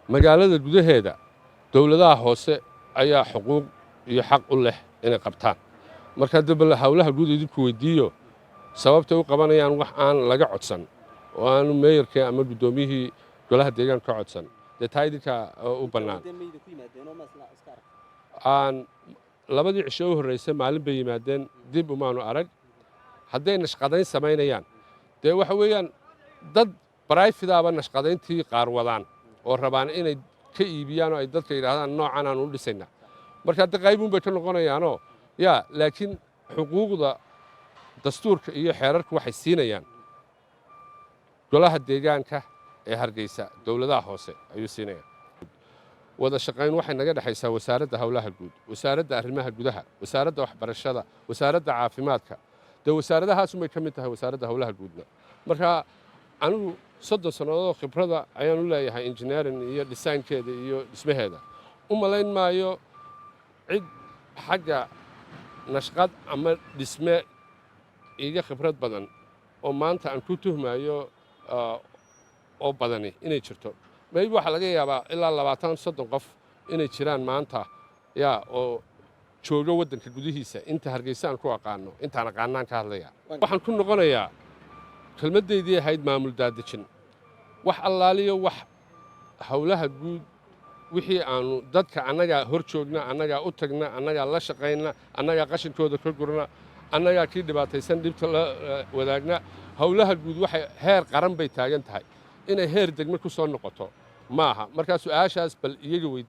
Magaalada gudaheeda dowladaha hoose ayaa xuquuq iyo xaq u leh inay qabtaan. Marka dee howlaha guud idinku weydiiyo sababtay u qabanayaan wax aan laga codsan oo aanu meeyarkii ama guddoomiyihii golaha deegaanka ka codsan, dee taa idinka u bannaan. Aan labadii cisho u horreysay maalin bay yimaadeen, dib umaanu arag. Hadday nashqadayn samaynayaan, dee waxa weeyaan dad private aaba nashqadayntii qaar wadaan oo rabaan inay ka iibiyaan oo ay dadka yidhaahdaan noocan aanu u dhisaynaa. Marka de qaybuun bay ka noqonayaanoo yaa, laakiin xuquuqda dastuurka iyo xeerarku waxay siinayaan golaha deegaanka ee Hargeysa, dowladaha hoose ayuu siinaya. Wada shaqayn waxay naga dhexaysaa Wasaaradda Howlaha Guud, Wasaaradda Arrimaha Gudaha, Wasaaradda Waxbarashada, Wasaaradda Caafimaadka. Dee wasaaradahaasunbay ka mid tahay Wasaaradda Howlaha Guudna. Marka anigu 30 sannadoodoo khibrada ayaan u leeyahay engineering iyo designkeeda iyo dhismaheeda. U malayn maayo cid xagga nashqad ama dhisme iga khibrad badan oo maanta aan ku tuhmayo oo badani inay jirto. Maybe waxaa laga yaabaa ilaa 20, 30 qof inay jiraan maanta yaa oo jooga waddanka gudihiisa. Inta Hargeysa aan ku aqaano, intaan aqaanaan ka hadlaya. Waxaan ku noqonayaa kelmaddaydii ahayd maamul daadejin. Wax allaaliyo wax howlaha guud wixii aanu dadka annagaa hor joogna, annagaa u tagna, annagaa la shaqayna, annagaa qashinkooda ka gurna, annagaa kii dhibaataysan dhibta la wadaagna. Howlaha guud waxay heer qaran bay taagan tahay, inay heer degme ku soo noqoto maaha. Markaa su-aashaas bal iyaga weyd.